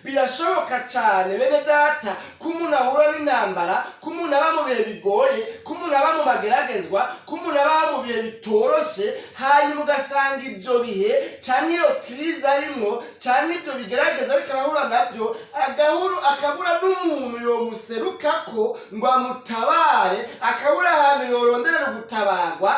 Birashoboka cyane, bene data, ko umuntu ahura n'intambara, ko umuntu aba mu bihe bigoye, ko umuntu aba mu mageragezwa, ko umuntu aba mu bihe bitoroshe, hanyuma ugasanga ibyo bihe cyangwa iyo crise arimo cyangwa ibyo bigerageza ariko arahura nabyo, agahuru akabura n'umuntu yomuserukako ngo amutabare, akabura ahantu yoronderera gutabarwa.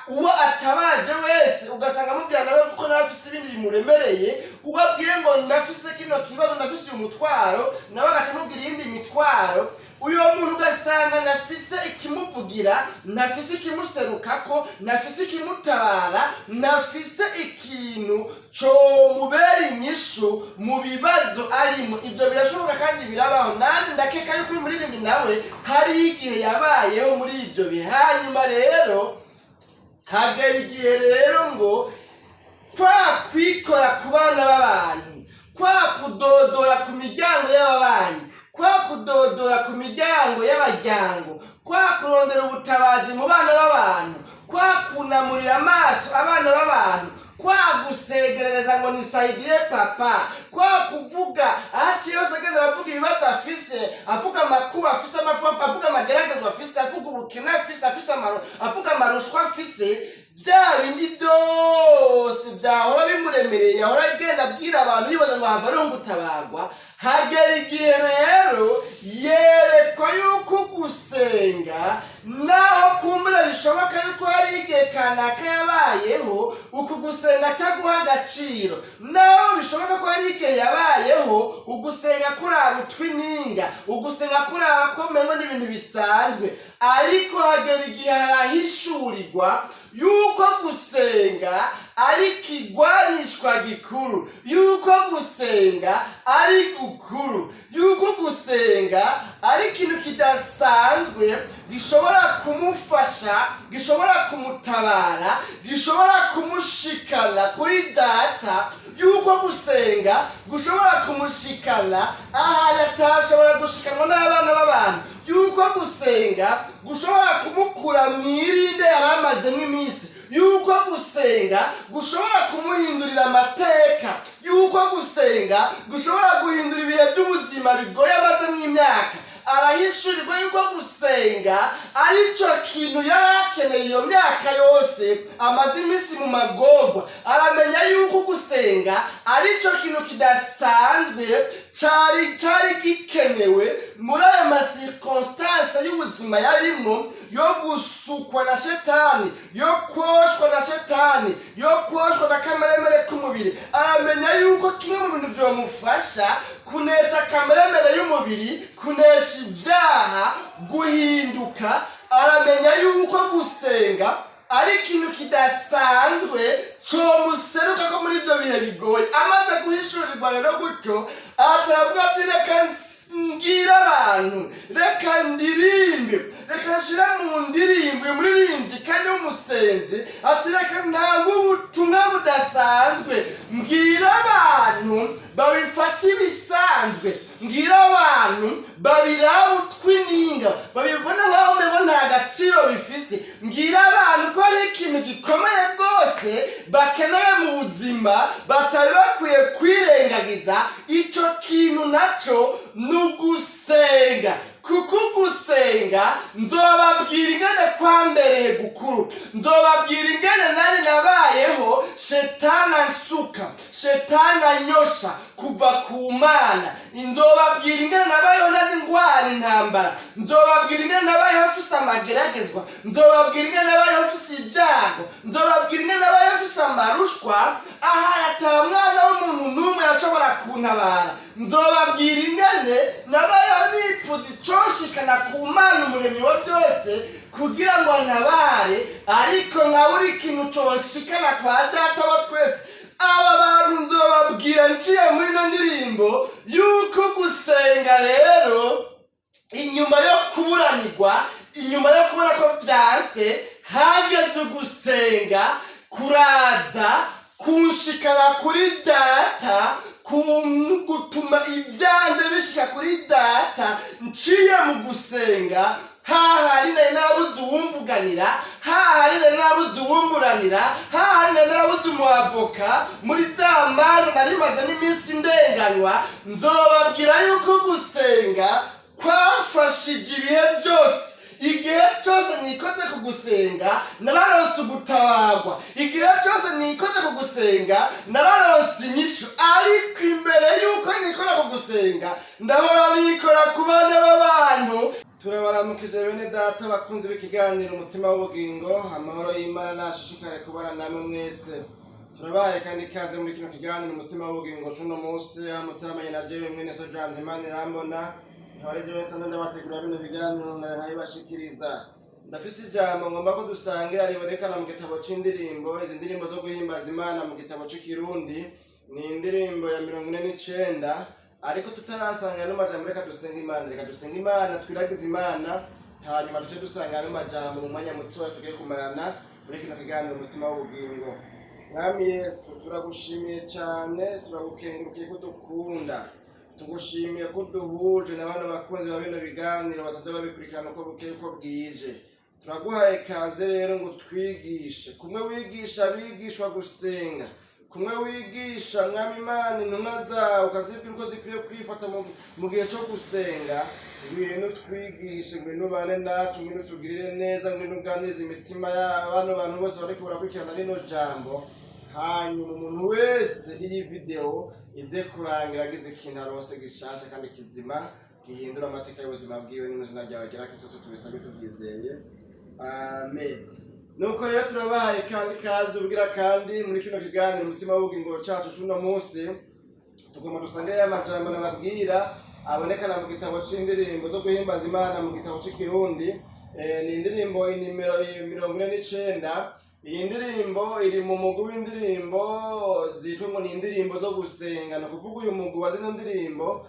Uwo atabaje wese ugasanga amubwira nawe kuko nawe afise ibindi bimuremereye. Uwo abwiye ngo ndafise kino kibazo, ndafise uyu mutwaro, nawe agaca amubwira iyindi mitwaro. Uyo muntu ugasanga ntafise ikimuvugira, ntafise ikimuserukako, ntafise ikimutabara, ntafise ikintu comubera inyishu mu bibazo arimo. Ibyo birashoboka kandi birabaho. Nanjye ndakeka yuko uyu muririmbi nawe hariho igihe yabayeho muri ibyo bihe. Hanyuma rero hagera igihe rero ngo kwa kwikora ku bana b'abantu, kwa kudodora ku miryango y'ababanyi, kwa kudodora ku miryango y'abaryango, kwa kurondera ubutabazi mu bana b'abantu, kwa kunamurira amaso abana b'abantu, kwa gusegerereza ngo nisaidie papa, kwa kuvuga ahaciye hose agenda aravuga ibibazo afise, avuga amakuba afise, avuga amageragezwa afise, avuga ubukene afise, avuga amarushwa afise, bya bindi byose byahora bimuremereye, yahora agenda abwira abantu yibaza ngo hava ari gutabarwa. Hagera igihe rero yerekwa yuko gusenga, naho kumbura bishoboka yuko hari igihe kanaka yabayeho uku gusenga ataguha agaciro, naho bishoboka ko hari igihe yabayeho ugusenga kuraba utwininga, ugusenga kuraba ko umengo n'ibintu bisanzwe, ariko hagera igihe harahishurirwa yuko gusenga ari ikigwanishwa gikuru, yuko gusenga ari gukuru, yuko gusenga ari ikintu kidasanzwe gishobora kumufasha, gishobora kumutabara, gishobora kumushikana kuri data, yuko gusenga gushobora kumushikana ahantu atashobora gushikanwa n'abana b'abantu, yuko gusenga gushobora kumukura mu irinde yari amazemo iminsi, yuko gusenga gushobora kumuhindurira amateka, yuko gusenga gushobora guhindura ibihe by'ubuzima bigoye amazemo imyaka. Arahishurirwa yuko gusenga aricyo kintu yari akeneye iyo myaka yose amaze iminsi mu magorwa. Aramenya yuko gusenga aricyo kintu kidasanzwe cari gikenewe muri ayo ma circonstances y'ubuzima yarimo, yo gusukwa na shetani, yo koshwa na shetani, yo koshwa na kameremere k'umubiri. Aramenya yuko kimwe mu bintu byomufasha kunesha kameremere y'umubiri, kunesha ibyaha, guhinduka, aramenya yuko gusenga ari ikintu kidasanzwe comuseruka ko muri ibyo bihe bigoye. Amaze guhishurirwa rero gutyo, ataravuga ati: "Reka mbwira abantu, reka ndirimbe, reka nshire mu ndirimbo." Uyu muririmbyi kandi w'umusenzi ati: "Reka ntange ubutumwa budasanzwe, mbwira abantu babifata ibisanzwe, mbwira abantu babiraba utwininga, babibona nk'aho umengo nta gaciro bifise, mbwira abantu ko ari ikintu gikomeye rwose bakeneye mu buzima, batari bakwiye kwirengagiza. Ico kintu naco ni ugusenga, kuko gusenga nzobabwira ingene kwambereye gukuru, nzobabwira ingene nari nabayeho shetani ansuka, shetani anyosha kuva ku Mana, nzobabwira ingene nabayeho nari ndwara intambara, nzobabwira ingene nabayeho mfise amageragezwa, nzobabwira ingene nabayeho mfise ibyago, nzobabwira ingene nabayeho mfise amarushwa ahari ata mwana w'umuntu n'umwe yashobora kuntabara, nzobabwira ingene nabayeho nipfuza iconshikana ku Mana Umuremyi wa byose kugira ngo antabare, ariko nkabura ikintu conshikana kwa Data wa twese. Aba bantu nzobabwira nciye muri ino ndirimbo yuko gusenga rero, inyuma yo kuburanirwa, inyuma yo kubona ko vyanse, hageze gusenga kuraza kunshikana kuri data, gutuma ibyanjye bishika kuri data nciye mu gusenga." Hageze gusenga, Hahari nari narabuze uwumvuganira, hahari nari narabuze uwumburanira, hahari nari narabuze umuavoka muri za manza nari mazemo iminsi ndenganywa. Nzobabwira yuko gusenga kwafashije ibihe byose. Igihe cyose nikoze ku gusenga, nararonse ugutabarwa. Igihe cyose nikoze ku gusenga, nararonse inyishu. Ariko imbere y'uko nikora ku gusenga, ndahora nikora ku bana b'abantu. Turabaramukije bene Data bakunze b'ikiganiro Umutsima w'Ubugingo. Amahoro y'Imana nashishikare kubana namwe mwese. Turabaye kandi ikaze muri kino kiganiro Umutsima w'Ubugingo c'uno munsi, aho mutamanye na jewe mwene so Jambo Imana irambona, nkaba ari jewe nsanzwe ndabategura bino biganiro ngara nkabibashikiriza. Ndafise ijambo ngomba ko dusangira ribonekana mu gitabo c'indirimbo, izi ndirimbo zo guhimbaza Imana mu gitabo c'ikirundi, ni indirimbo ya 49. Ariko tutarasanga ano majambo, reka dusenga Imana, reka dusenga Imana, twiragize Imana, hanyuma duce dusanga ano majambo mu mwanya mutoya tugiye kumarana muri kino kiganiro Umutsima w'Ubugingo. Mwami Yesu, turagushimiye cyane, turagukengurukiye ko dukunda, tugushimiye ko duhuje na bano bakunzi ba bino biganiro basanzwe babikurikirana uko bukeye uko bwije. Turaguhaye kaze rero ngo twigishe kumwe wigisha abigishwa gusenga, kumwe wigisha, Mwami Imana, intumwa zawe ukazibwira uko zikwiye kwifata mu gihe cyo gusenga. Ngwino twigishe, ngwino ubane natwe, ngwino tugirire neza, ngwino uganirize imitima y'abano bantu bose bariko barakurikirana rino jambo, hanyuma umuntu wese iyi video ize kurangira agize ikintu aronse gishasha kandi kizima gihindura amateka y'ubuzima bwiwe. Ni mu izina ryawe ryera Kristo tubisabe tubyizeye, amen. Nuko rero turabahaye kandi kaze ubwira kandi muri kino kiganiro Umutsima w'Ubugingo cacu c'uno munsi. Tugomba dusange ya majambo nababwira abonekana mu gitabo c'indirimbo zo guhimbaza Imana mu gitabo c'ikirundi. Ni indirimbo inimero 49. Iyi ndirimbo iri mu mugwi w'indirimbo zitwa ngo ni indirimbo zo gusenga. Ni ukuvuga uyu mugwi wa zino ndirimbo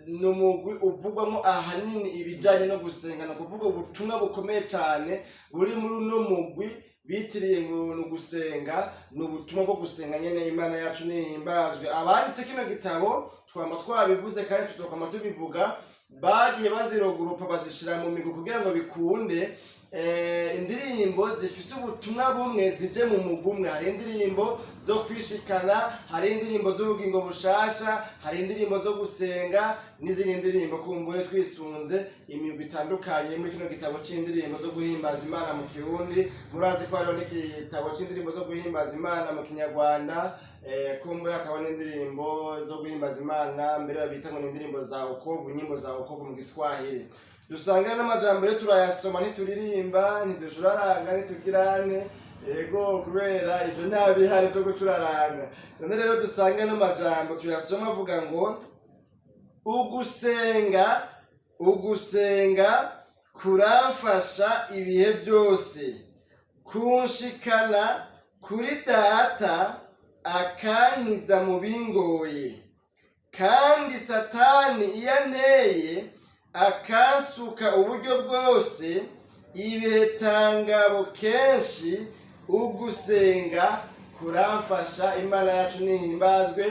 ni umugwi uvugwamo ahanini ibijanye no gusenga. Ni ukuvuga ubutumwa bukomeye cyane buri muri uno mugwi bitiriye ngo ni ugusenga, ni ubutumwa bwo gusenga nyene. Imana yacu nihimbazwe. Abanditse kino gitabo, twama twabivuze kandi tuzokwama tubivuga, bagiye bazirogurupa bazishira mu migwi kugira ngo bikunde indirimbo zifise ubutumwa bumwe zije mu mugwi umwe. Hari indirimbo zo kwishikana, hari indirimbo z'ubugingo bushasha, hari indirimbo zo gusenga n'izindi ndirimbo. Kumbure twisunze imigwi itandukanye muri kino gitabo c'indirimbo zo guhimbaza Imana mu Kirundi, murazi ko hariho n'igitabo c'indirimbo zo guhimbaza Imana mu Kinyarwanda, kumbure hakaba n'indirimbo zo guhimbaza Imana mbere babita ngo ni indirimbo za wokovu, nyimbo za wokovu mu Giswahili. Dusanga n'amajambo rero turayasoma, ntituririmba, ntiducuraranga, ntitugirane yego, kubera ivyo nta bihari vyo gucuraranga. None rero dusange n'amajambo tuyasoma, avuga ngo: "Ugusenga, ugusenga kuramfasha ibihe byose, kunshikana kuri Data, akankiza mu bingoye. Kandi Satani iyo anteye akansuka uburyo bwose ibihetangabo kenshi, ugusenga kuramfasha." Imana yacu nihimbazwe.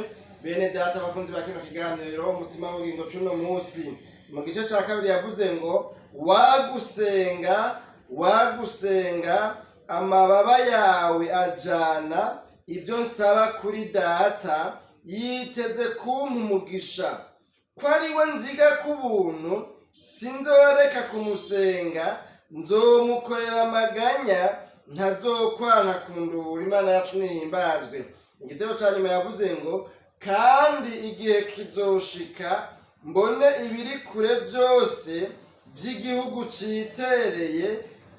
Bene Data bakunzi ba kino kiganiro Umutsima w'Ubugingo c'uno munsi, mu gice ca kabiri yavuze ngo: "Wagusenga, wagusenga, amababa yawe ajana ibyo nsaba kuri Data, yiteze kumpa umugisha. Ko ari we nziga k'ubuntu, sinzoreka kumusenga, nzomukorera amaganya, ntazokwanka kundura." Imana yacu nihimbazwe. Igitero ca nyuma yavuze ngo: "Kandi igihe kizoshika mbone ibiri kure byose by'igihugu citereye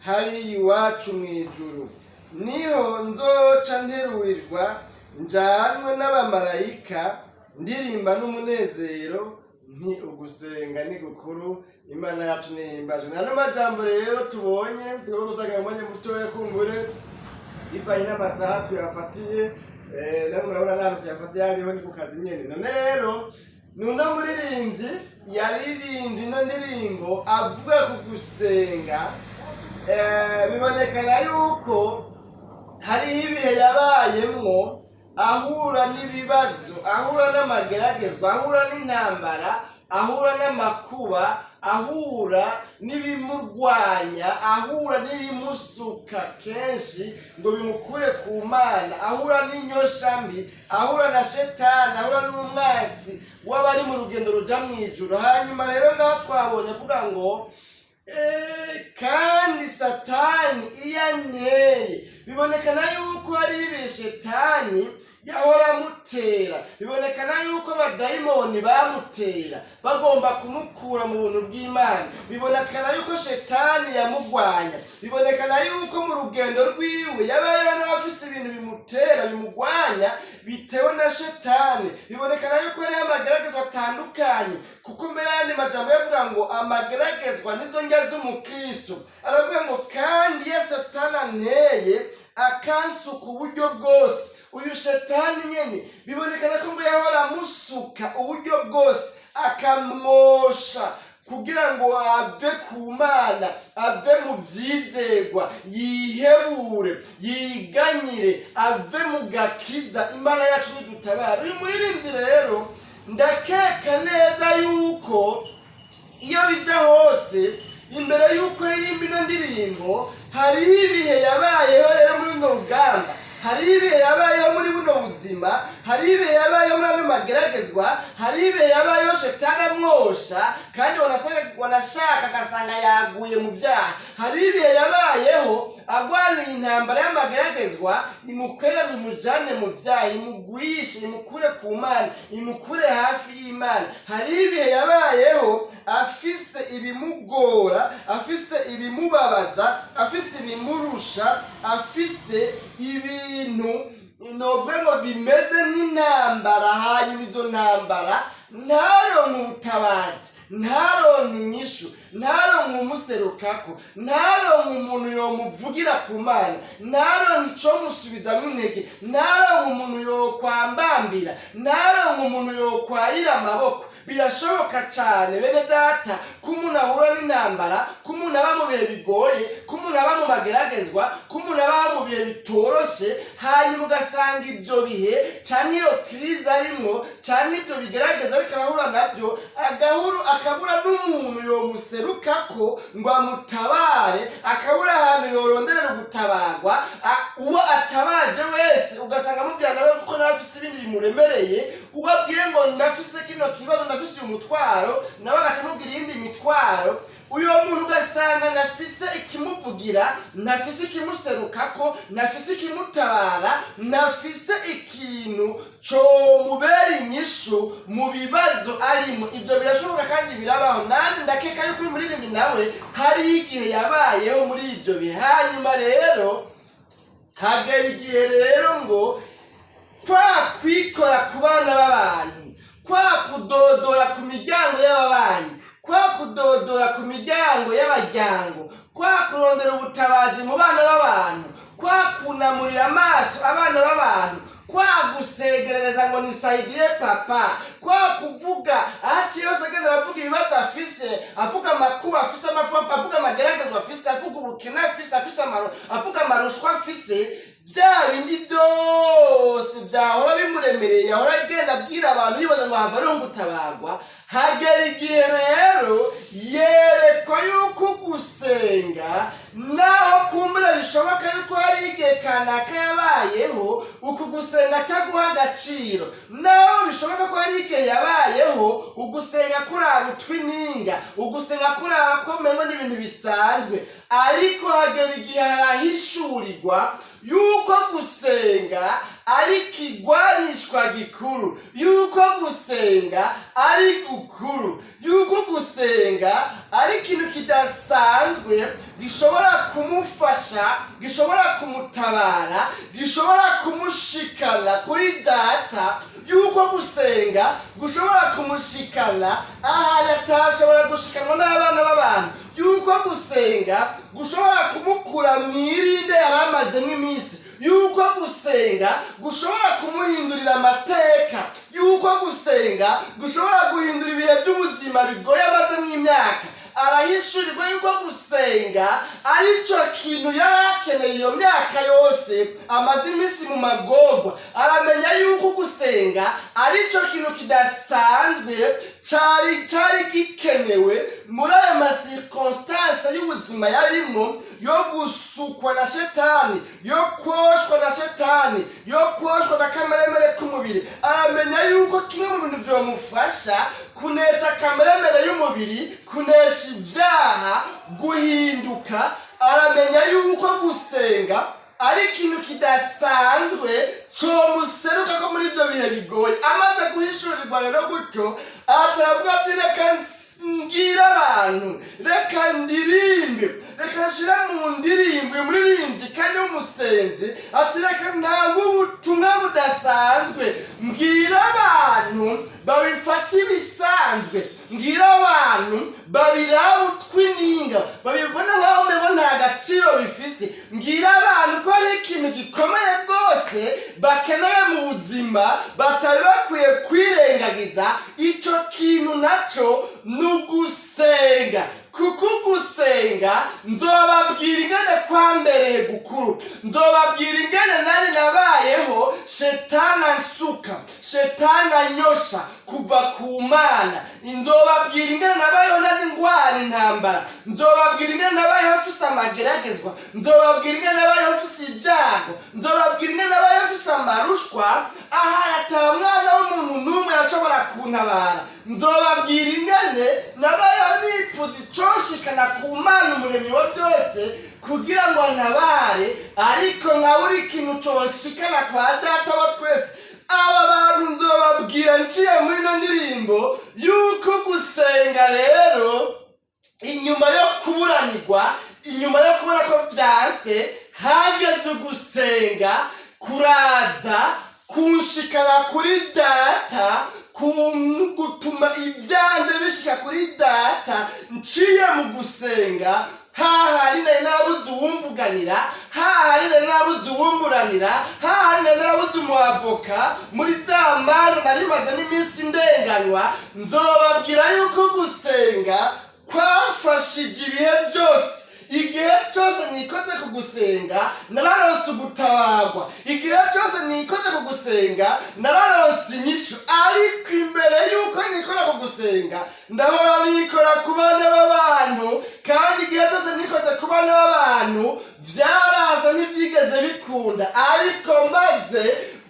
hariya iwacu mu ijuru, niho nzoca nterurirwa njanwe n'abamarayika, ndirimba n'umunezero nti ugusenga ni gukuru." Imana yacu nihimbazwe. Nano majambo rero tubonye tugomba gusanga mu mwanya mutoya, kumbure bivanye n'amasaha tuyafatiye, namwe murabona n'ahantu tuyafatiye hariho ni ku kazi nyene. None rero nuno muririmbyi yaririmbye ino ndirimbo avuga ku gusenga, bibonekana yuko hariho ibihe yabayemwo ahura n'ibibazo, ahura n'amageragezwa, ahura n'intambara. Ahura n'amakuba, ahura n'ibimurwanya, ahura n'ibimusuka kenshi ngo bimukure ku Mana, ahura n'inyosha mbi, ahura na Shetani, ahura n'umwasi w'abari mu rugendo ruja mu ijuru. Hanyuma rero ngaho twabonye avuga ngo kandi Satani iyo anteye, bibonekana yuko hari ibihe Shetani yahora amutera, bibonekana yuko abadayimoni bamutera bagomba kumukura mu buntu bw'Imana, bibonekana yuko Shetani yamugwanya, bibonekana yuko mu rugendo rwiwe yabayeho n'abafise ibintu bimutera, bimugwanya, bitewe na Shetani. Bibonekana yuko hariho amageragezwa atandukanye, kuko mbere y'andi majambo yavuga ngo amageragezwa nizo ndya z'umukristo. Aravuga ngo kandi iyo Satani anteye akansuka uburyo bwose, uyu Shetani nyene bibonekana ko ngo yahora amusuka uburyo bwose, akamwosha kugira ngo ave ku Mana, ave mu byizegwa, yihebure, yiganyire, ave mu gakiza. Imana yacu nidutabara. Uyu muririmbyi rero ndakeka neza yuko iyo bijya hose, imbere y'uko aririmba ino ndirimbo, hariho ibihe yabayeho rero muri runo rugamba, hariho ibihe yabayeho muri buno buzima, hariho ibihe yabayeho muri ano mageragezwa, hariho ibihe yabayeho Shetani amwosha, kandi wanashaka agasanga yaguye mu byaha. Hariho ibihe yabayeho agwaniye intambara y'amageragezwa imukwega ngo imujane mu byaha, imugwishe, imukure ku Mana, imukure hafi y'Imana. Hariho ibihe yabayeho afise ibimugora, afise ibimubabaza, afise ibimurusha, afise ibintu novuge ngo bimeze nk'intambara. Hanyuma izo ntambara ntaronke ubutabazi, ntaronke inyishu, ntaronke umuserukako, ntaronke umuntu yomuvugira ku Mana, ntaronke icomusubizamo intege, ntaronke umuntu yokwambambira, ntaronke umuntu yokwayira amaboko. Birashoboka cyane, bene data, ko umuntu ahura n'intambara, ko umuntu aba mu bihe bigoye, ko umuntu aba mu mageragezwa, ko umuntu aba mu bihe bitoroshe, hanyuma ugasanga ibyo bihe cyangwa iyo crise arimwo cyangwa ibyo bigerageza ariko arahura nabyo, agahuru akabura n'umuntu yomuserukako ngo amutabare, akabura ahantu yoronderera gutabarwa. Uwo atabaje wese ugasanga amubwira nawe kuko nawe afise ibindi bimuremereye. Uwo abwiye ngo ndafise kino kibazo, ndafise uyu mutwaro, nawe agaca amubwira iyindi mitwaro. Uyo muntu ugasanga ntafise ikimuvugira, ntafise ikimuserukako, ntafise ikimutabara, ntafise ikintu comubera inyishu mu bibazo arimo. Ibyo birashoboka kandi birabaho. Nanjye ndakeka yuko uyu muririmbyi nawe hariho igihe yabayeho muri ibyo bihe. Hanyuma rero hagera igihe rero ngo kwa kwikora ku bana b'abantu, kwa kudodora ku miryango y'ababanyi, kwa kudodora ku miryango y'abaryango, kwa kurondera ubutabazi mu bana b'abantu, kwa kunamurira amaso abana b'abantu, kwa gusegerereza ngo nisaidie papa, kwa kuvuga ahaciye yose agenda aravuga ibibazo afise, avuga amakuba afise, avuga amageragezwa afise, avuga ubukene afise, avuga amarushwa afise, bya bindi byose byahora bimuremereye, yahora agenda abwira abantu yibaza ngo hava ariho gutabarwa. Hagera igihe rero yerekwa yuko gusenga, naho kumbura bishoboka yuko hari igihe kanaka yabayeho uku gusenga ataguha agaciro, naho bishoboka ko hari igihe yabayeho ugusenga kuraba utwininga, ugusenga kuraba ko umengo n'ibintu bisanzwe, ariko hagera igihe harahishurirwa yuko gusenga ari ikigwanishwa gikuru, yuko gusenga ari gukuru, yuko gusenga ari ikintu kidasanzwe gishobora kumufasha, gishobora kumutabara, gishobora kumushikana kuri Data, yuko gusenga gushobora kumushikana ahantu atashobora gushikanwa n'abana b'abantu, yuko gusenga gushobora kumukura mu irinde yari amazemo iminsi, yuko gusenga gushobora kumuhindurira amateka, yuko gusenga gushobora guhindura ibihe by'ubuzima bigoye amazemo imyaka. Arahishurirwa yuko gusenga aricyo kintu yari akeneye iyo myaka yose amaze iminsi mu magorwa. Aramenya yuko gusenga aricyo kintu kidasanzwe cari gikenewe muri ayo ma circonstances y'ubuzima yarimo, yo gusukwa na Shetani, yo koshwa na Shetani, yo koshwa na kameremere k'umubiri. Aramenya yuko kimwe mu bintu byomufasha kunesha kameremere y'umubiri, kunesha ibyaha, guhinduka, aramenya yuko gusenga ari ikintu kidasanzwe comuseruka ko muri ibyo bihe bigoye. Amaze guhishurirwa rero gutyo, ataravuga ati: "Reka mbwire abantu, reka ndirimbe, reka nshire mu ndirimbo." Uyu muririmbyi kandi w'umusenzi ati: "Reka ntange ubutumwa budasanzwe, mbwire abantu babifata ibisanzwe, mbwire abantu babiraba utwininga, babibona nk'aho umengo nta gaciro bifise, mbwire abantu ko ari ikintu gikomeye rwose bakeneye mu buzima, batari bakwiye kwirengagiza. Ico kintu naco ni ugusenga, kuko ugusenga nzobabwira ingene kwambereye gukuru, nzobabwira ingene nari nabayeho, Shetani ansuka, Shetani anyosha kuva ku Mana. Nzobabwira ingene nabayeho nari ndwara intambara, nzobabwira ingene nabayeho mfise amageragezwa, nzobabwira ingene nabayeho mfise ibyago, nzobabwira ingene nabayeho mfise amarushwa, ahari ata mwana w'umuntu n'umwe yashobora kuntabara. Nzobabwira ingene nabayeho nipfuza iconshikana ku Mana Umuremyi wa byose kugira ngo antabare, ariko nkabura ikintu conshikana kwa Data wa twese. Aba bantu nzobabwira nciye muri ino ndirimbo yuko gusenga rero, inyuma yo kuburanirwa, inyuma yo kubona ko vyanse, hageze ugusenga kuraza kunshikana kuri Data, gutuma ivyanje bishika kuri Data nciye mu gusenga, hahari nari nabuze uwumvuganira, hahari nari nabuze uwumburanira, hahari nari narabuze umuavoka muri za manza nari mazemo iminsi ndenganywa. Nzobabwira yuko gusenga kwafashije ibihe byose. Igihe cyose nikoze ku gusenga, nararonse ugutabarwa. Igihe cyose nikoze ku gusenga, nararonse inyishu. Ariko imbere yuko nikora ku gusenga, ndahora nikora ku bana b'abantu, kandi igihe cyose nikoze ku bana b'abantu byaraza, ntibyigeze bikunda. Ariko maze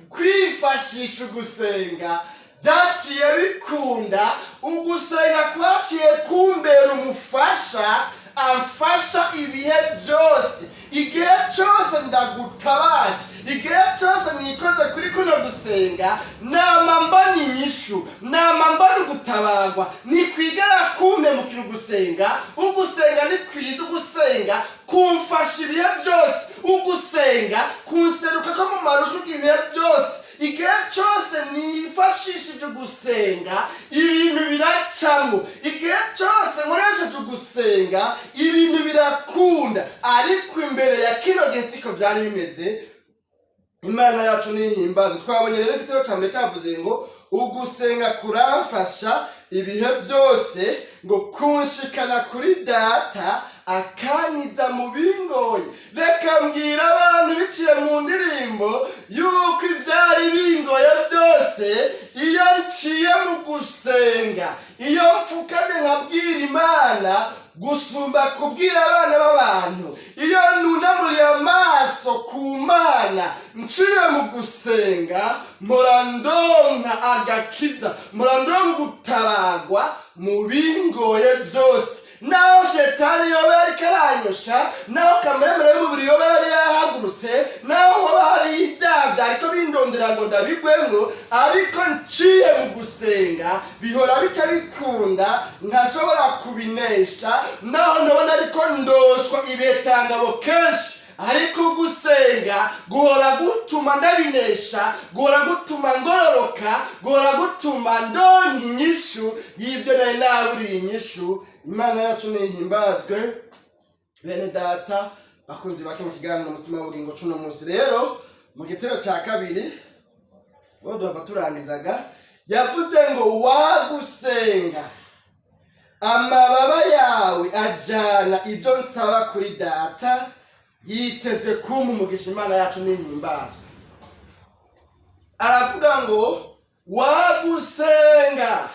kwifashisha ugusenga, byaciye bikunda. Ugusenga kwaciye kumbera umufasha amfasha ibihe byose. Igihe cyose ndagutabaje, igihe cyose nikoze kuri kuno gusenga, nama mbona inyishu, nama mbona ugutabarwa. Ntikwigera kumpemukira ugusenga. Ugusenga ni kwiza, ugusenga kumfasha ibihe byose, ugusenga kunseruka ko mu marushu ibihe byose. Igihe cyose nifashishije ugusenga, ibintu biracamo. Igihe cyose nkoresheje ugusenga, ibintu birakunda. Ariko imbere ya kino gihe siko byari bimeze. Imana yacu nihimbaze. Twabonye rero igitero cya mbere cyavuze ngo ugusenga kuramfasha ibihe byose, ngo kunshikana kuri Data, akankiza mu bingoye. Reka mbwira abantu biciye mu ndirimbo yuko ibyari bingoye byose, iyo nciye mu gusenga, iyo mfukamye nkabwira Imana gusumba kubwira abana b'abantu, iyo nunamuriye amaso ku Mana nciye mu gusenga, mpora ndonka agakiza, mpora ndonka gutabarwa mu bingoye byose. Naho Shetani yoba yariko aranyosha, naho kameremere y'umubiri yoba yari yahagurutse, naho hoba hari ibyaha byariko bindondera ngo ndabigwemwo, ariko nciye mu gusenga bihora bica bikunda, nkashobora kubinesha. Naho ndabona ariko ndoshwa ibetangabo kenshi, ariko gusenga guhora gutuma ndabinesha, guhora gutuma ngororoka, guhora gutuma ndonka inyishu y'ibyo nari naburiye inyishu. Imana yacu nihimbazwe. Bene Data, bakunzi bake, mu kiganiro Umutima w'Ubugingo cuno munsi rero, mu gitero cya kabiri ngo duhava turangizaga, yavuze ngo wagusenga amababa yawe. yawe ajana ibyo nsaba kuri Data, yiteze kumpa umugisha. Imana yacu nihimbazwe. Aravuga ngo wagusenga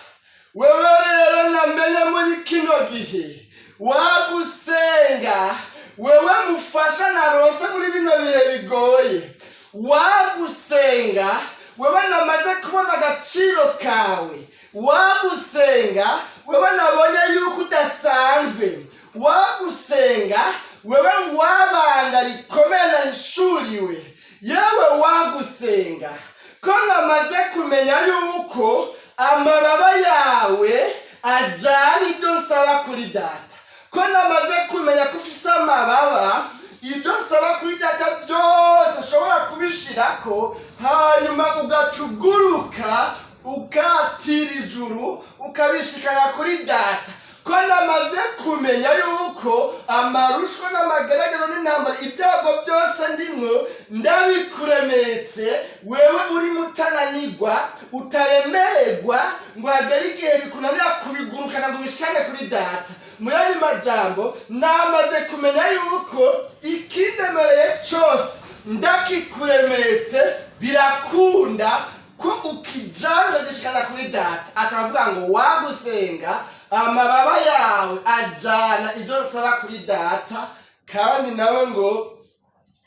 wewe rero namenye muri kino gihe, wagusenga wewe mufasha narose muri bino bihe bigoye, wagusenga wewe namaze kubona agaciro kawe, wagusenga wewe nabonye yuko udasanzwe, wagusenga wewe wabanga rikomeye nahishuriwe, yewe wagusenga ko namaze kumenya yuko amababa yawe ajyana ibyo nsaba kuri Data, ko namaze kumenya ko ufise amababa, ibyo nsaba kuri Data byose ushobora kubishirako, hanyuma ugaca uguruka ukatira ijuru ukabishikana kuri Data, ko namaze kumenya yuko amarushwa n'amagaragaro n'intambara, ibyago byose ndimwo ndabikuremetse, wewe uri mutananigwa, utaremerwa ngo hagere igihe bikunanira kubigurukana ngo ubishikane kuri Data. Mu yandi majambo, namaze kumenya yuko ikindemereye cose ndakikuremetse birakunda ko ukijana ukagishikana kuri Data. Aca avuga ngo wagusenga amababa yawe ajana ibyo nsaba kuri Data, kandi nawe ngo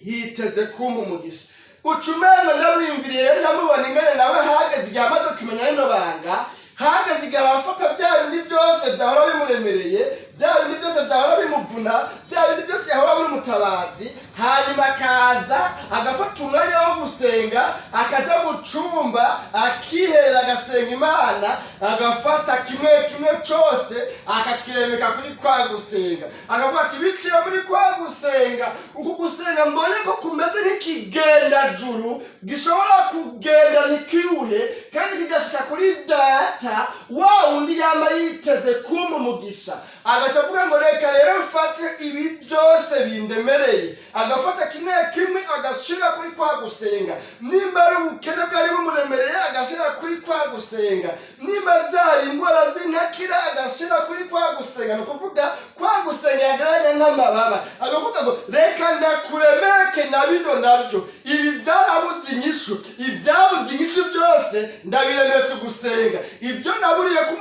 yiteze kumpa umugisha. Uca umengo ndamwiyumviriye rero, ndamubona ingene nawe hageze igihe amaze kumenya rino banga, hageze igihe abafata bya bindi byose byahora bimuremereye, bya bindi byose byahora bimuvuna, bya bindi byose yahora buri umutabazi, hanyuma akaza agafata umwanya wo gusenga, akaja mu cumba akiherera, agasenga Imana, agafata kimwe kimwe cose akakiremeka kuri kwa gusenga, akavuga ati biciye muri kwa gusenga, uku gusenga mbone ko kumeze nk'ikigendajuru gishobora kugenda ntikiruhe kandi kigashika kuri Data wa wundi yama yiteze kumpa umugisha. Agaca avuga ngo reka rero mfate ibi byose bindemereye, agafata kimwe kimwe agashira kuri kwa gusenga. Nimba ari ubukene bwari bumuremereye, agashira kuri kwa gusenga. Nimba zari indwara z'intakira, agashira kuri kwa gusenga. Ni ukuvuga kwa gusenga yagaranye nk'amababa, agavuga ngo reka ndakuremeke na bino nabyo, ibi byarabuze inyishu, ibyabuze inyishu byose ndabiremetse gusenga, ibyo naburiye ko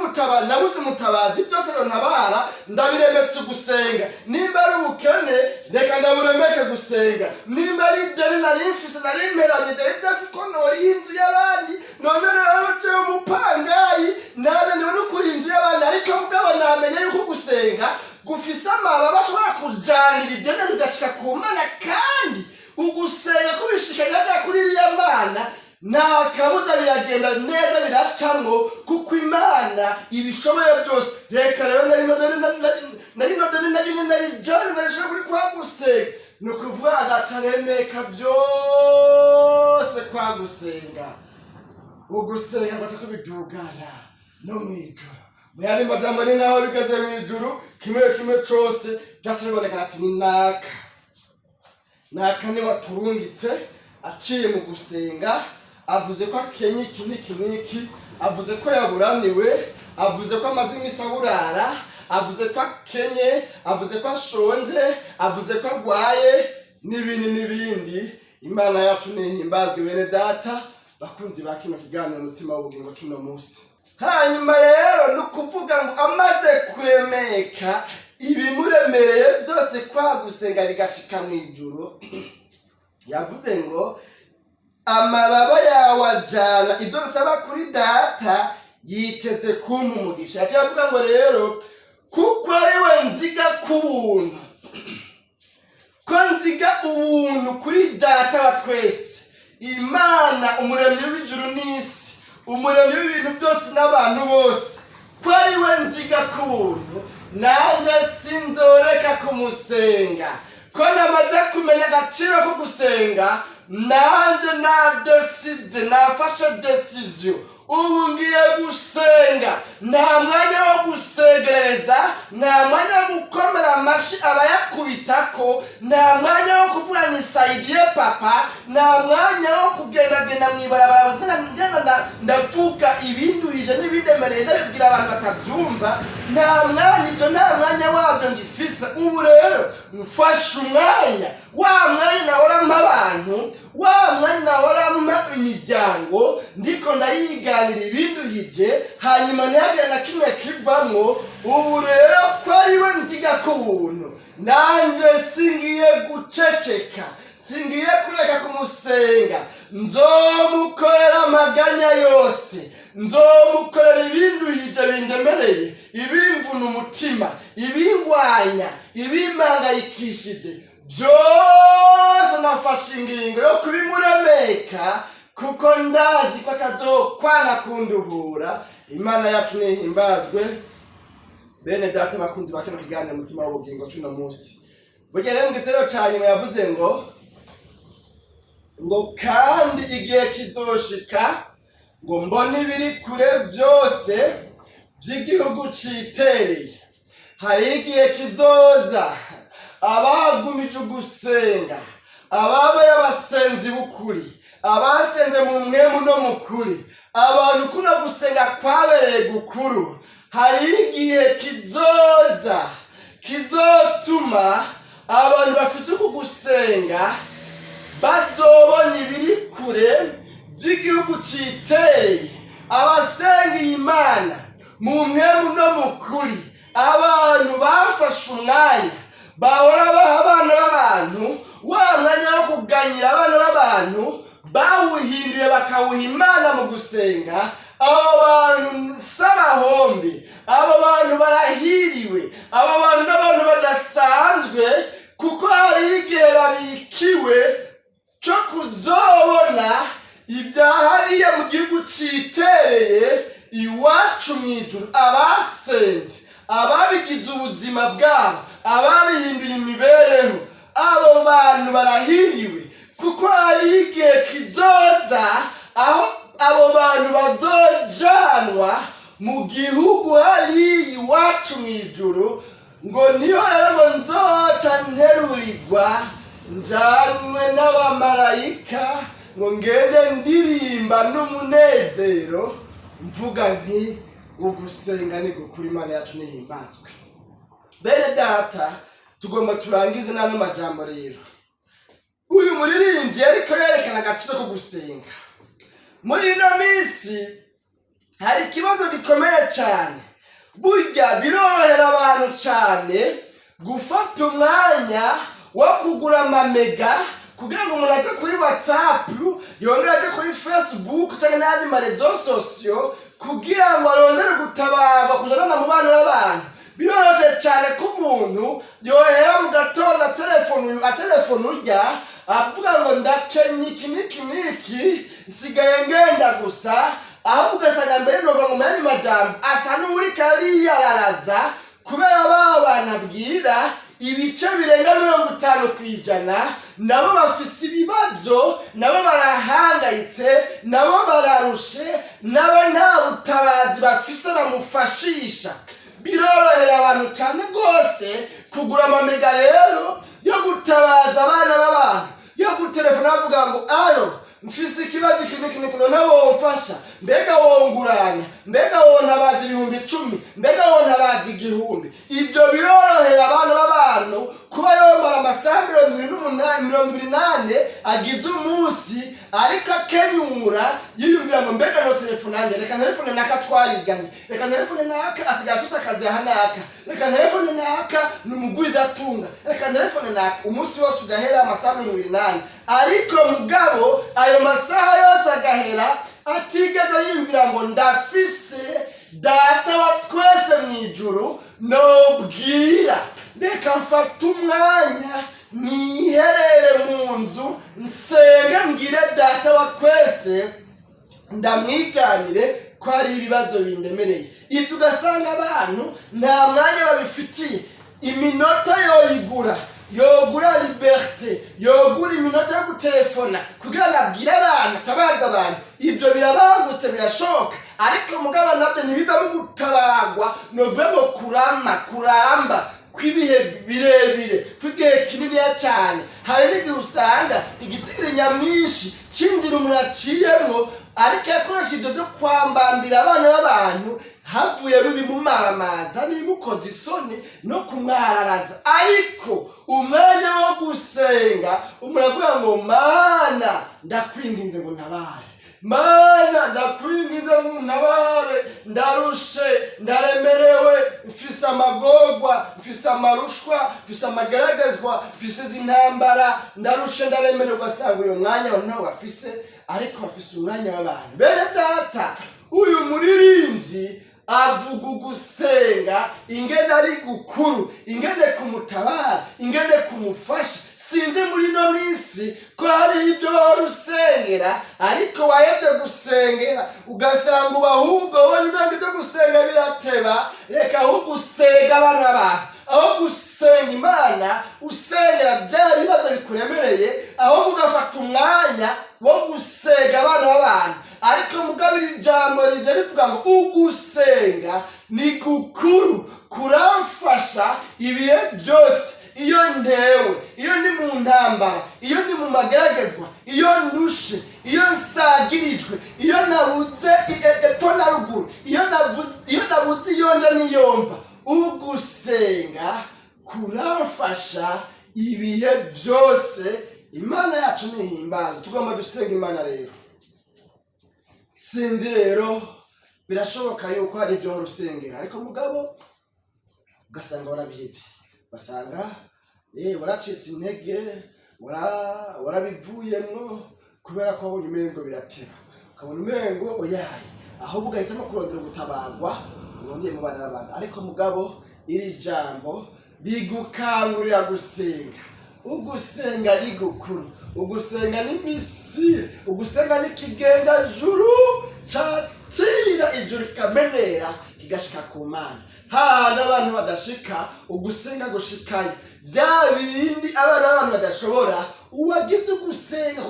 nabuze umutabazi byose ntabara ndabiremetse gusenga. Nimba ari ubukene, reka ndaburemeke gusenga. Nimba ari ideni nari mfise, nari mperanye deni idafite ko noriye inzu y'abandi, none rero jewe umupangayi nananiwe no kuri inzu y'abandi, ariko mugabo namenye yuko gusenga gufise amababa ashobora kujanira ideni rigashika ku Mana, kandi ugusenga kubishikanya kuri iriya Mana nta kabuza biragenda neza, biracamwo, kuko Imana ibishoboye byose. Reka rero nari nodeni nari nyine nari jani narishobora kuri kwa gusenga. Ni ukuvuga agaca aremeka byose kwa gusenga, ugusenga gaca kubidugana no mw'ijuru. Mu yandi majambo, ni naho bigeze mw'ijuru, kimwe kimwe cose byaca biboneka ati ni naka naka niwe waturungitse aciye mu gusenga, avuze ko akenye iki n'iki n'iki, avuze ko yaburaniwe, avuze ko amaze iminsi aburara, avuze ko akenye, avuze ko ashonje, avuze ko arwaye, n'ibindi n'ibindi. Imana yacu nihimbazwe. Bene Data bakunzi ba kino kiganiro Umutsima w'Ubugingo cuno munsi, hanyuma rero ni ukuvuga ngo amaze kuremeka ibimuremereye byose kwa gusenga bigashika mu ijuru, yavuze ngo amababa yawe ajana ibyo nsaba kuri Data, yiteze kumpa umugisha. Yaciye avuga ngo rero kuko ari we nziga k'ubuntu, ko nziga ubuntu kuri Data wa twese, Imana umuremyi w'ijuru n'isi, umuremyi w'ibintu byose n'abantu bose, ko ari we nziga k'ubuntu, nanjye sinzoreka kumusenga. Ko namaze kumenya agaciro ko gusenga, nanjye nadesize, nafashe décision, ubu ngiye gusenga. Nta mwanya wo gusenga. kuyegerereza, nta mwanya wo gukomera amashi abayakubitako, nta mwanya wo kuvuga nisaidie papa, nta mwanya wo kugendagenda mw'ibarabara ngenda ndavuga ibinduhije n'ibindemereye, ndabibwira abantu batabyumva. Nta mwanya, ibyo nta mwanya wabyo ngifise. Ubu rero mfashe umwanya, wa mwanya nahora mpa abantu, wa mwanya nahora mpa imiryango, ndiko ndayiganira ibinduhije, hanyuma ntihagire na kimwe kivamwo. Ubu rero ko ariwe nziga ku buntu, nanjye singiye guceceka, singiye kureka kumusenga. Nzomukorera amaganya yose, nzomukorera ibinduhije, bindemereye, ibimvuna umutima, ibingwanya, ibimpangayikishije byose. Nafashe ingingo yo kubimuremeka kuko ndazi ko atazokwana kunduhura. Imana yacu nihimbazwe. Bene data bakunzi ba kino kiganiro Umutima w'Ubugingo cuno munsi, burya rero mu gitero ca nyuma yavuze ngo kandi igihe kizoshika ngo mbone ibiri kure byose by'igihugu citereye. Hari igihe kizoza abagumije ugusenga, ababaye abasenzi b'ukuri, abasenze mu mpwemu no mu kuri, abantu kuno gusenga kwabereye gukuru, hari igihe kizoza kizotuma abantu bafise uku gusenga bazobona ibiri kure by'igihugu citereye. Abasenga iyi Mana mu mpwemu no mu kuri, abantu bafashe umwanya bahora baha abana b'abantu, wa mwanya wo kuganyira abana b'abantu bawuhinduye bakawuha Imana mu gusenga, abo bantu s'abahombe, abo bantu barahiriwe, abo bantu n'abantu badasanzwe, kuko hari igihe babikiwe cyo kuzobona ibya hariya mu gihugu citereye iwacu mu ijuru. Abasenze, ababigize ubuzima bwabo, ababihinduye imibereho, abo bantu barahiriwe, kuko hari igihe kizoza aho abo bantu bazojanwa mu gihugu hariya iwacu mu ijuru. Ngo niho rero ngo nzoca nterurirwa, njanwe n'abamarayika, ngo ngende ndirimba n'umunezero, mvuga nti ugusenga ni gukura. Imana yacu nihimbazwe. Bene data, tugomba turangize n'ano majambo. Rero uyu muririmbyi ariko yerekana agaciro ko gusenga. Muri ino minsi hari ikibazo gikomeye cyane. Burya birorohera abantu cyane gufata umwanya wo kugura amamega kugira ngo umuntu ajye kuri WhatsApp, yongere ajye kuri Facebook cyangwa n'ayandi ma réseaux sociaux, kugira ngo arondere gutabarwa kujana mu bana b'abantu. Biroroshye cyane ko umuntu yohera mu gatondo telefone uyu, atelefone urya, avuga ngo ndakenye iki n'iki n'iki, nsigaye ngenda gusa. Ahubwo ugasanga mbere nova ngo mu yandi majambo asa n'uwuriko ariyararaza, kubera ba bantu abwira, ibice birenga 50% nabo bafise ibibazo, nabo barahangayitse, nabo bararushe, nabo nta butabazi bafise bamufashisha. Birorohera abantu cyane rwose kugura amamega rero yo gutabaza abana b'abantu, yo gutelefona bavuga ngo allô, mfise ikibazo iki n'iki n'iki, none womfasha? Mbega wongurana? Mbega wontabaza 10,000? Mbega wontabaza 1,000? Ibyo birorohera abana b'abantu kuba yomara amasaha 28, 24 agize umunsi, ariko akenyura yiyumvira ngo mbega no telefone yanjye, reka telefone naka twariganye, reka telefone naka asigaye afise akazi aha naka, reka telefone naka ni umugwizatunga, reka telefone naka. Umunsi wose ugahera, amasaha 24, ariko mugabo ayo masaha yose agahera atigeze yiyumvira ngo ndafise Data wa twese mu ijuru nobwira, reka mfate umwanya niherere mu nzu nsenge, mbwire Data wa twese, ndamwiganire ko hari ibibazo bindemereye. Ibyo ugasanga abantu nta mwanya babifitiye. Iminota yoyigura, yogura liberté, yogura iminota yo gutelefona kugira ngo abwire abantu, atabaza abantu. Ibyo birabangutse, birashoboka. Ariko mugabo nabyo ntibivamo gutabarwa, novemo kurama, kuramba kw'ibihe birebire, kw'igihe kininiya cyane. Hari n'igihe usanga igitigiri nyamwinshi cy'inzira umuntu aciyemwo, ariko yakoresha ibyo byo kwambambira abana b'abantu, havuyemo ibimumaramaza n'ibimukoza isoni no kumwararaza. Ariko umwanya wo gusenga, umuntu avuga ngo: "Mana, ndakwinginze ngo ntabare. Mana, ndakwinginze ngo untabare. Ndarushe, ndaremerewe, mfise amagorwa, mfise amarushwa, mfise amageragezwa, mfise izi ntambara, ndarushe, ndaremerewe." Ugasanga uyu mwanya abantu ntawo bafise, ariko bafise umwanya w'abantu. Bene data, uyu muririmbyi avuga ugusenga ingene ari gukuru, ingene kumutabara, ingene kumufasha. Sinzi muri ino minsi ko hariho ibyo wahora usengera, ariko wahebye gusengera, ugasanga ubu ahubwo wowe umenga ibyo gusenga birateba. Reka ahubwo usenga abana bawe, aho gusenga Imana usengera bya bibazo bikuremereye, ahubwo ugafata umwanya wo gusenga abana b'abantu. Ariko mugabo iri jambo rije rivuga ngo ugusenga ni gukuru, kuramfasha ibihe byose. Iyo ntewe, iyo ndi mu ntambara, iyo ndi mu mageragezwa, iyo ndushe, iyo nsagirijwe, iyo nabuze epfo na ruguru, iyo nabuze iyo nja n'iyomva, ugusenga kuramfasha ibihe byose. Imana yacu nihimbaza. Tugomba gusenga Imana rero. Sinzi rero, birashoboka yuko hari ibyo wahora usengera, ariko mugabo ugasanga warabihebye, ugasanga waracitse intege, warabivuyemwo kubera ko wabonye umengo birateba, ukabona umengo oyaye, ahubwo ugahitamo kurondera gutabarwa urongeye mu bana b'abantu. Ariko mugabo iri jambo rigukangurira gusenga. Ugusenga ni gukuru, ugusenga ni missile, ugusenga ni kigenda juru catira ijuru, kikamenera, kigashika ku Mana hahandi abantu badashika. Ugusenga gushikayo bya bindi abana b'abantu badashobora. Uwagize ugusenga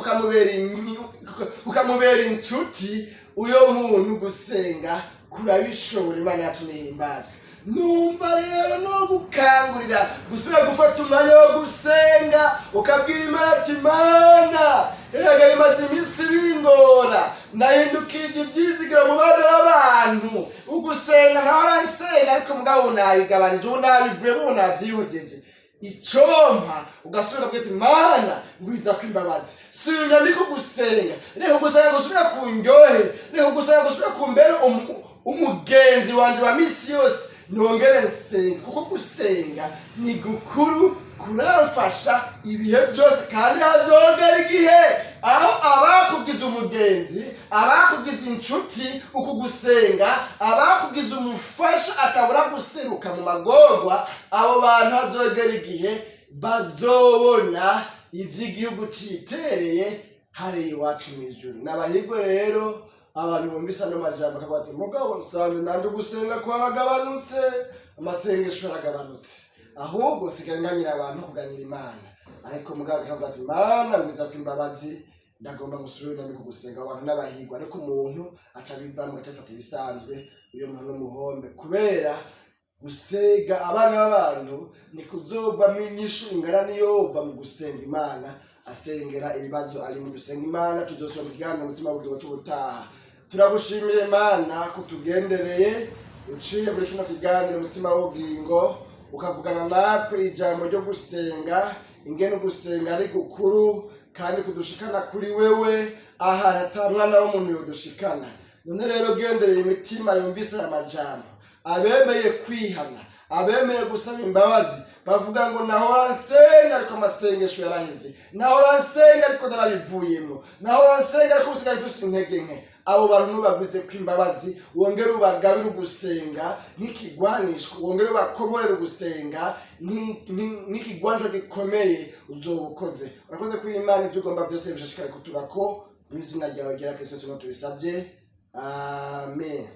kukamubera inshuti, uyo muntu gusenga kurabishobora. Imana yacu nihimbazwe. Numva rero no gukangurira gusubira gufata umwanya wo gusenga, ukabwira Imana ati: "Imana, erega bimaze iminsi bingora, nahindukije ibyizigiro mu bana b'abantu. Ugusenga nawe nsenga, ariko mugabo ubu nabigabanije, ubu nabivuyemo, ubu nabyihogeje." Icompa ugasubira kubwira ati: "Mana, ngwiza ko imbabazi, sinya ndiko gusenga, reka gusenga gusubira ku ndyohe, reka gusenga gusubira ku mbere umugenzi wanje wa misi yose, nongere nsenga, kuko gusenga ni gukuru, kuramfasha ibihe byose." Kandi hazongera igihe aho abakugize umugenzi, abakugize inshuti, uku gusenga, abakugize umufasha atabura guseruka mu magorwa, abo bantu hazogera igihe bazobona iby'igihugu citereye hariya iwacu mu ijuru. N'abahirwe rero abantu bumvise ano majambo, akavuga ati: "Mugabo nsanze nanje gusenga kwaragabanutse, amasengesho yaragabanutse, ahubwo nsigaye nganyira abantu kuganyira Imana." Ariko mugabo akavuga ati: "Mana, ngwiza ko imbabazi, ndagomba gusubira ndambi kugusenga." Abantu n'abahirwa. Ariko umuntu aca bivamwo, aca afata ibisanzwe, uyo muntu n'umuhombe, kubera gusega abana b'abantu ni kuzovamo inyishu ingana n'iyova mu gusenga Imana asengera ibibazo ari mu gusenga Imana. Tuzosubira mu kiganiro Umutima w'Ubugingo c'ubutaha. Turagushimiye Mana kutugendereye uciye muri kino kiganiro Umutima w'Ubugingo, ukavugana natwe ijambo ryo gusenga, ingene ugusenga ari gukuru kandi kudushikana kuri wewe ahantu ata mwana w'umuntu yodushikana. None rero gendereye imitima yumvise aya majambo, abemeye kwihana, abemeye gusaba imbabazi, bavuga ngo: "Nahora nsenga ariko amasengesho yaraheze, nahora nsenga ariko narabivuyemo, nahora nsenga ariko usigaye mfise intege nke." Abo bantu nubagwize ko imbabazi, wongere ubagabire ugusenga nk'ikigwanishwa, wongere ubakomorere ugusenga nk'ikigwanishwa gikomeye. Uzoba ukoze. Urakoze ko Imana ibyo ugomba byose bishishikare kutubako. Mu izina ryawe ryera Kristo tubisabye, amen.